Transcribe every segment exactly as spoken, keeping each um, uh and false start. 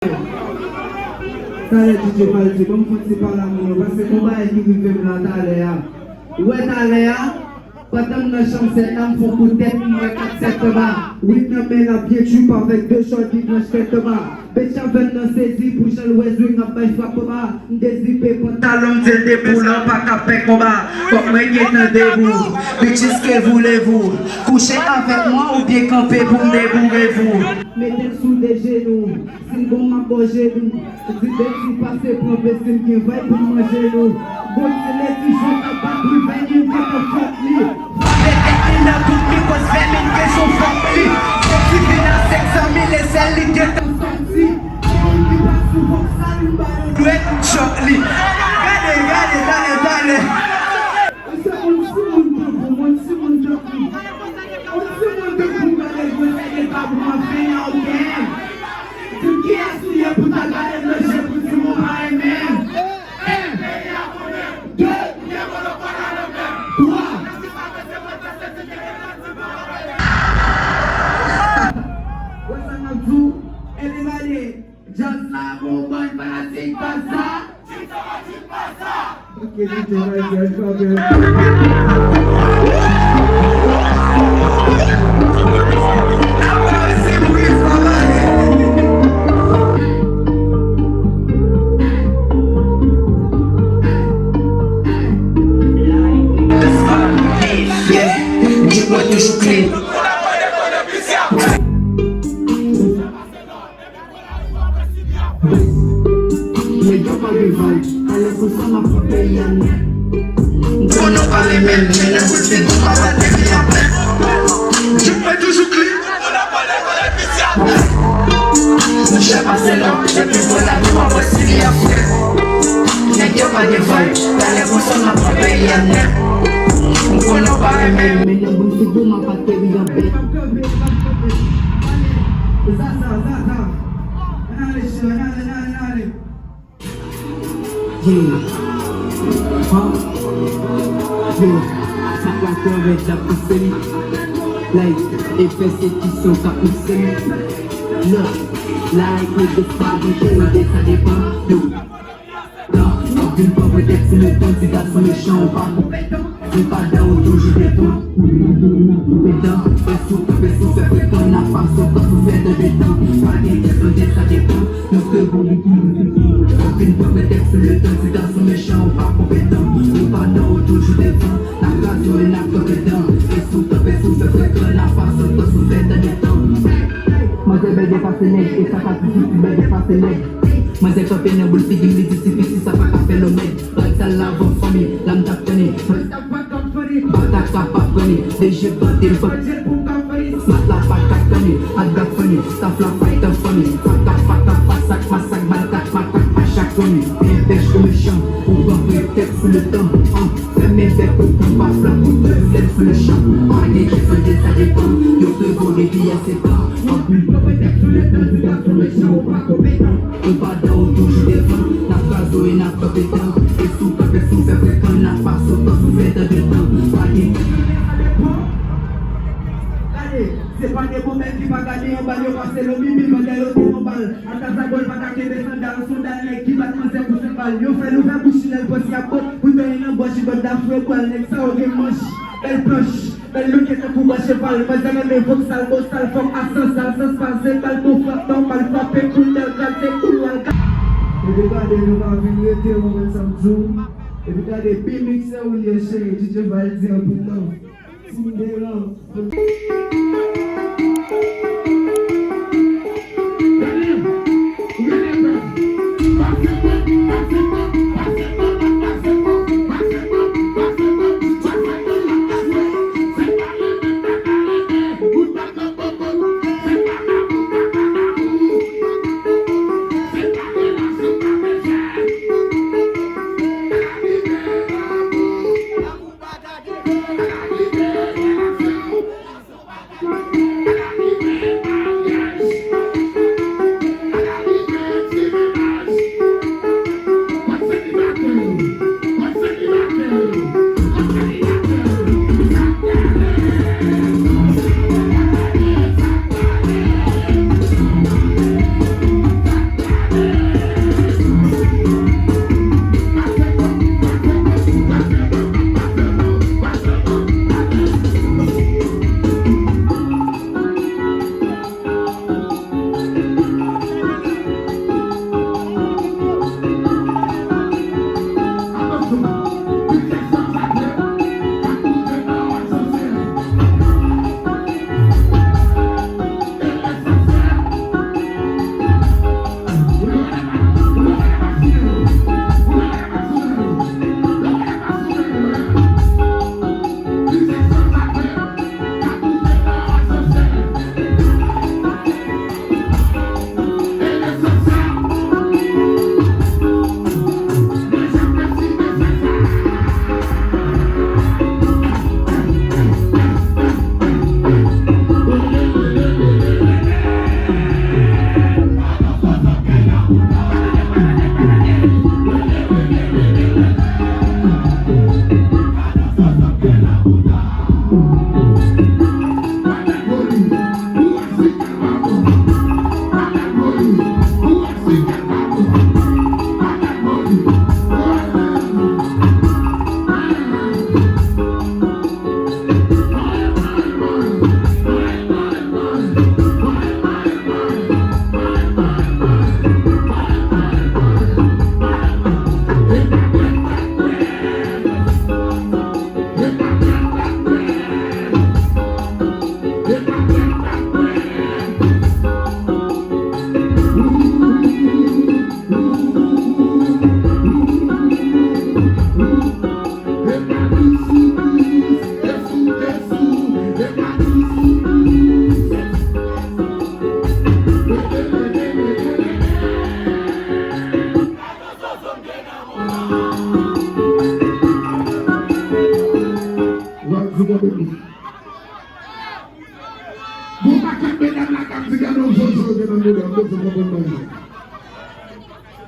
Talè D J Valdy, ban m fè yon ti pale a moun yo, paske gon bagay ki rive m la talè a. Ou wè talè a, pandan m nan chanm sèt la, m fè yon kout tèt, m wè kat tèt anba. Wid nan men l ap byen trip avèk de shorty blanch tèt anba. Betchavèn nan sezi pou jan l wè zwing ap bay frap anba. M dezipe pantalon m, di l debout la, w pa ka pè konba. Fòk mwen gentan debout. Bitches, que voulez-vous? Couchez avec moi ou bien campez pour me debourrer vous. Mete l sou de jenou. Si l bon, m ap ba w jenou. Di Betty pase pran pesi, m gen vay pou m manje nou. Gon ti ledi jwèt ap bat wi vèmin, get the fuck li. Frape tèt li nan tout li, koz vèmin ke son fòk li. Betty vin a senk san mil e sèl li gentan sòti. Moun ki pa sou vòksal, m ba yo dwèt, m chòk li. Gade, gade, gade, gade. Yon timoun tankou, yon timoun tankou, yon timoun tankou, gade gwo tèt epa pou mwen fè nan yon game. Di m kiyès ou ye pou ta gade m nan je pou di m ou pa renmen m. En, de, twa. Wè sa m ap di w, anybody? Just la gon bann fanatik pa sa. Ok, D J Valdy, pa bèl. Yeah, get mwen toujou clean. Nèg yo pa gen vay, talè konsa m ap pran peyi a nèt. M konnen w pa renmen m, men nan boul figi m pa bat peyi a pèp. Jip mwen toujou clean. Monchè pase lò, depi mwen la nou pa wè si li ap frèt. Nèg yo pa gen vay, talè konsa m ap pran peyi a nèt. M konnen w pa renmen m, men nan boul figi w m ap bat peyi a pèp. Zaza, Zaza. Ann ale, cheri, ann ale, ann ale, ann ale. Yeah. Huh? Yeah. Sa k la travès ap pouse m. Like, e fè se ki son k ap pouse m. Look, like, niggas pa gen kè, sa depan. Yo. Anpil pran pretèks, se letan ti gason mechan, ou pa konpetan. Ou pa dan, ou toujou devan. Konpetan, fè sou, kanpe sou, fè frekan, n ap pase w kòm sou fè tan de tan. Pa gen kè, sa depan. Nou se bon. Anpil pran pretèks, se letan ti gason mechan, ou pa konpetan. Ou pa dan, ou toujou devan. N ap kraze w e n ap kanpe dan. Fè sou, kanpe sou, fè frekan, n ap pase w kòm sou fè tan de tan. Manzè bèl depase nèg, e sa k ap difisil bèl depase nèg. Manzè kanpe nan boul figi m, li di si piti sa pa ka fè lòmèg. Rad sal la van fanmi, la m t ap tann li. Bataka pa pran li, de je bande m pran. Smat la pa ka tann li, ak gad fanmi. Staff la fight an fanmi. Faka faka fasak masak bal kat makak pa chak fanmi. Byen pèch ou mechan, ou pran pretèks sou letan. An, fèmen bèk ou pou pa flank ou te flèm sou lechan. Pa gen kè sa depan, yo te bon depi a sèt an. Anpil pran pretèks sou letan, ti gason mechan, ou pa konpetan. Ou pa dan, ou toujou devan. N ap kraze w e n ap kanpe dan. E si w kanpe sou fè frekan, n ap pase w kòm sou fè tan de tan. Pa gen. Gade, se pa de bon nèg ki pa gade yon bal, yo pase lo bibi pandan yo te yon bal. Atazagòl pa ka kenbe sandal, sandal nèg ki bat manzè pou senbal. Yo fè l ouvè bouch li lè l panse ap bòt, bouton li nan gòj li bòt dafwe bwal. Nèg sa yo gen manch, bèl planch. Bèl look e tankou bò cheval, manzè renmen vòksal, bosal, fòk a sans, al sans pase, bal gon frap, nòmal frape, kounè l kraze, koulwa l ka. Epi gade, nou pa vin rete, ou konprann sa m di w? Epi gade, B-Mix se ou l ye, cheri, D J Valdy anpil love. Tinderan.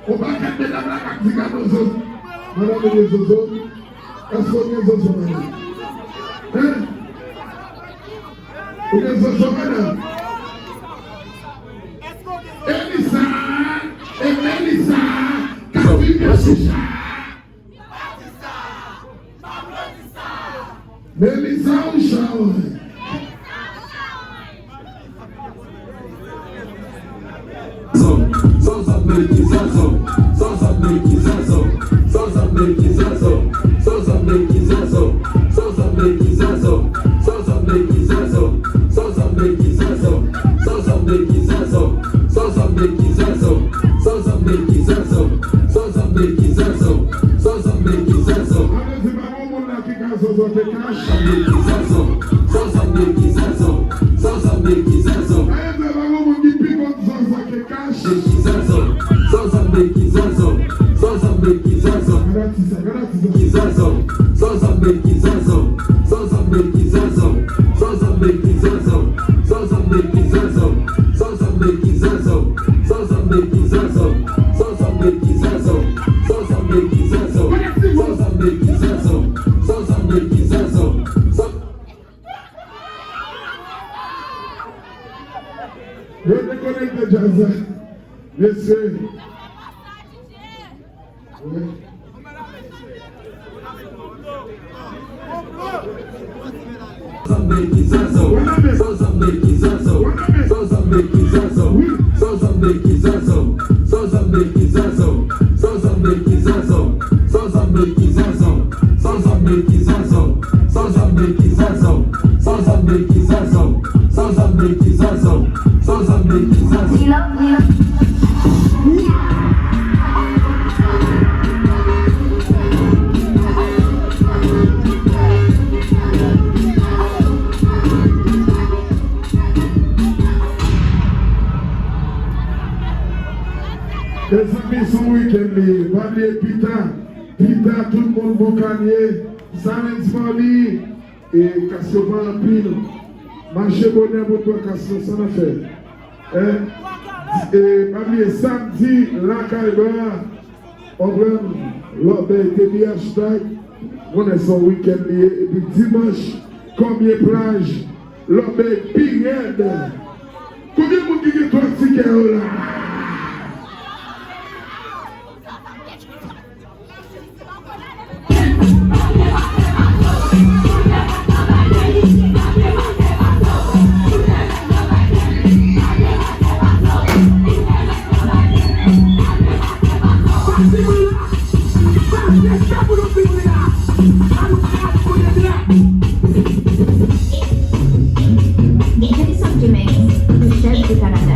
On pakèt medam la k ap di gade zozo. Madan, ou gen zozo? Èske ou gen zozo, madan? Hein? Ou gen zozo, madan? Elisa, e Melisa, k ap viv sou cha. Melisa ou Sharon? Zon, zon, zon, Melisa, zon, zon, zon, Melisa, zon, zon, zon, Melisa, zon, zon, zon, Melisa, zon, zon, zon, Melisa, zon, zon, zon, Melisa, zon, zon, zon, Melisa, zon, zon, zon, Melisa, zon, zon, zon, Melisa, zon, zon, zon, Melisa, zon, zon, zon, Melisa, zon, zon, zon, Melisa, zon. Sa vle di pa gon moun la ki ka zozote kach. Sa vle di pa gon moun ki pi konn zozote kach. Gade atis la, gade atis la. Yo dekonekte djaz la. Mesye. Wi. Mezanmi, se yon wikenn li ye. Pa bliye pita, pita, tout moun bon kalye. Silence for me. E kas yo pa anpil. Mache bonè pou pran kas yo, sa n ap fè. Hein? E pa bliye, samdi, lakay Bra, konprann, Lòbèy te bi hashtag, konnen se yon wikenn li ye, epi dimanch, Kòmye plaj, Lòbèy pi rèd. Konbyen moun ki gen twa tikè yo la? Melissa Jemez, le chef du Canada.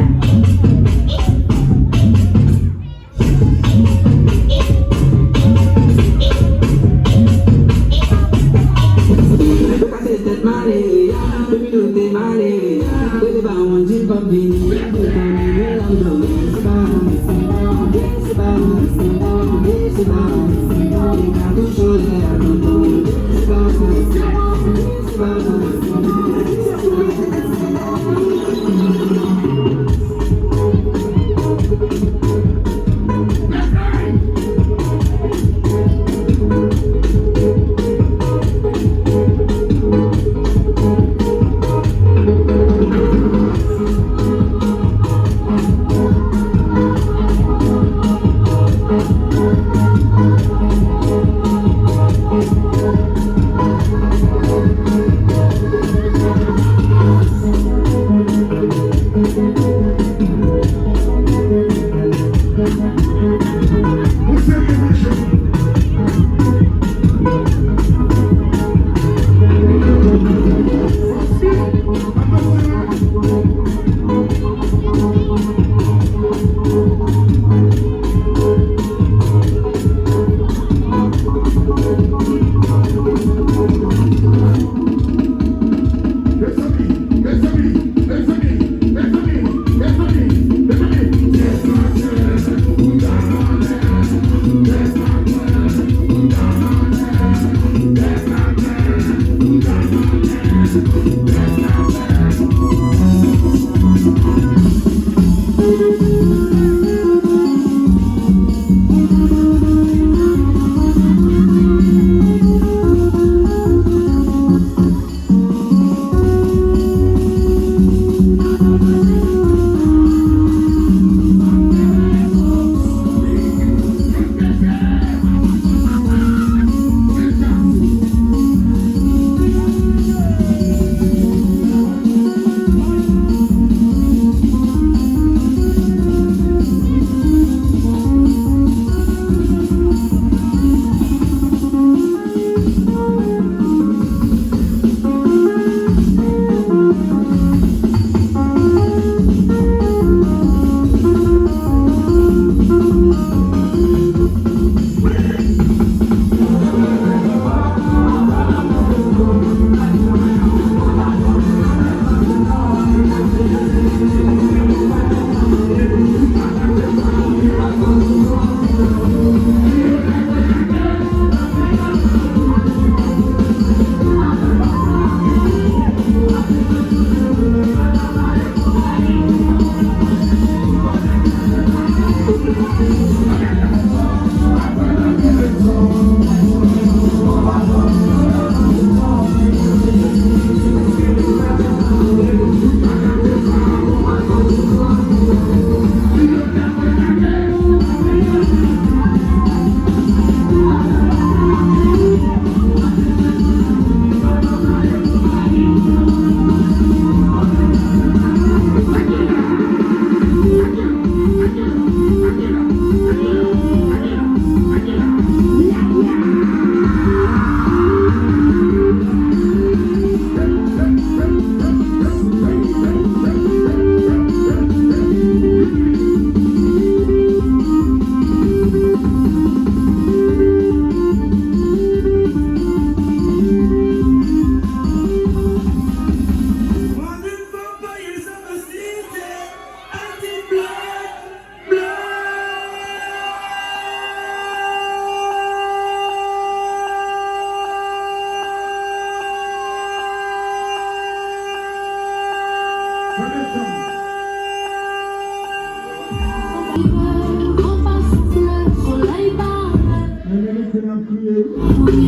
Nan minit ke n ap kriye, wi.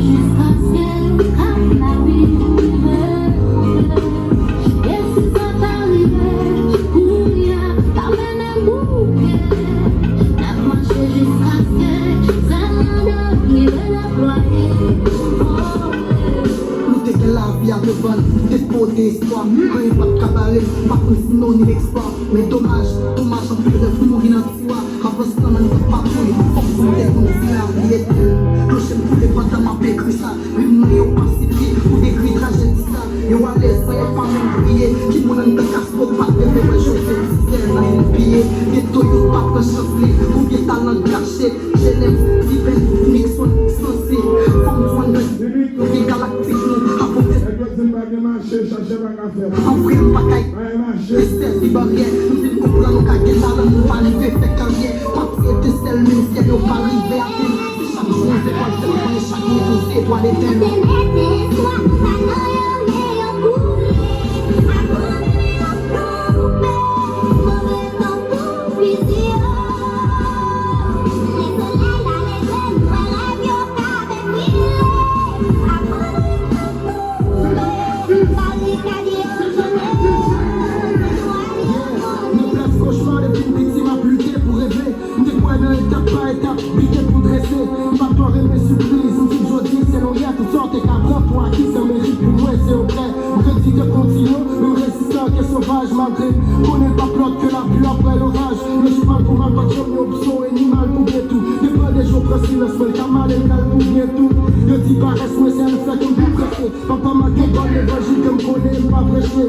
Nou te gen lavi a devan n, te pote espwa, anyen pa t ka bare n, pa konn si nou ni eksplwa. Men domaj, domaj, anpil rèv mouri nan tiwa. Avans nan men patwouy, fòk pou m te konn di lavi etèn. Kloche m koule pandan m ap ekri sa. Rim mwen yo pa sifi pou dekri trajedi sa. Yo alèz san yo pa menm kriye. Ki moun anndan Castro k pa t reve wè José Tizè nan N B A? Gen Toyota pa pran chans li. Konbyen talan kache? Genève, Tipen, Nixon, Sansi. Fò m di w anndan Vye Galaktik nou ap monte. Nèg yo di m pa gen mache, chache pa ka fè. An vre, m pa kay. Pa gen mache. Te sèvi baryè, m vin konprann ou ka gen talan, men w pa rive fè karyè. P ap se etensèl, menm syèl yo pa rive atenn. Se chak jou yon zetwal fèt mwen, chak minit yon zetwal etenn. Yeah, nan plas kochma, depi m piti, m ap lite pou reve. M te kwè nan etap pa etap, lite pou drese. M pa twò renmen sipriz, m di jodi se lonyè, tout sa w te ka pran pou aki, se merit pou mwen, se yon prè. M grandi de kontinye, yon rezistan ke sovaj, malgre m konnen l p ap lòt ke lapli apre loraj. Men jou mal pou mal, pa t janm yon opsyon, e ni mal pou byen tou. Depann de jou, pran silans mwen, l ka mal e l ka l pou byen tou. Yo di parès mwen, se l fè ke m pi prese. Papa m a gen bòn levanjil ke m konnen, m pa preche.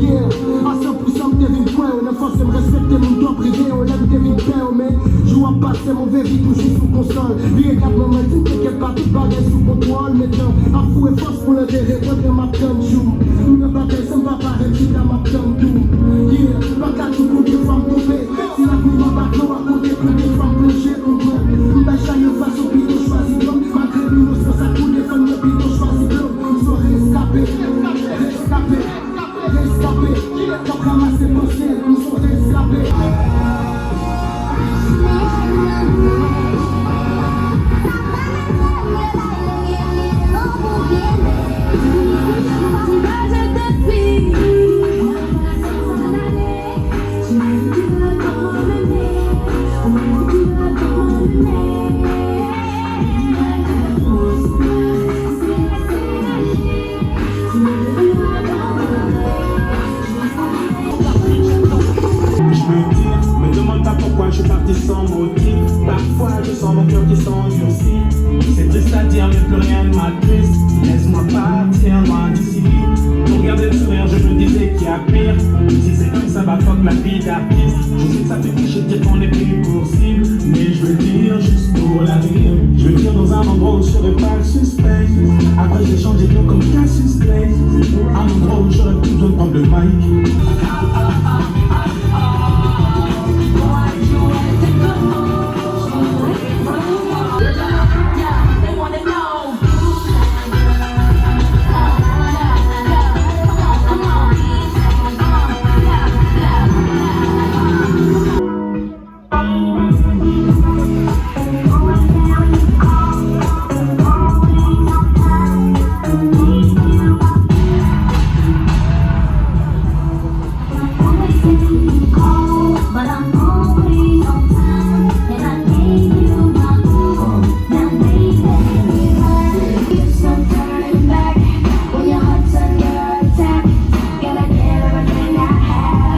Yeah, a san pou san m te vin kwè yo, nan fòse m respekte moun twò prive yo, lè m te vin pè yo, men jou ap pase, move vi toujou sou konsòl. Vire gad manman di m tenkèt pa, tout bagay sou kontwòl, men tan ap foure fòs pou l antere, kontan m ap tann jou. M nan batay san m pa parèt, chita m ap tann tou. Yeah, pa ka di konbyen fwa m tonbe. Si lavi m anba dlo a, konte konbyen fwa m plonje, konprann. M bay chay anfas ou pito chwazi dlo m. Malgre m inosans ak pou defann mwen, pito chwazi dlo m. M se yon reskape, reskape, reskape. K ap ranmase panse, m se yon reskape. Je me dis, me demande pas pourquoi je suis parti sans motif. Parfois, je sens mon cœur qui s'endurcit. C'est triste à dire, mais plus rien ne m'attriste. Laisse-moi partir loin d'ici. Pour garder le sourire, je me disais qu'il y a pire. Si c'est comme ça, bah fuck la vie d'artiste. Je sais que ça fait cliché de dire qu'on n'est plus possible.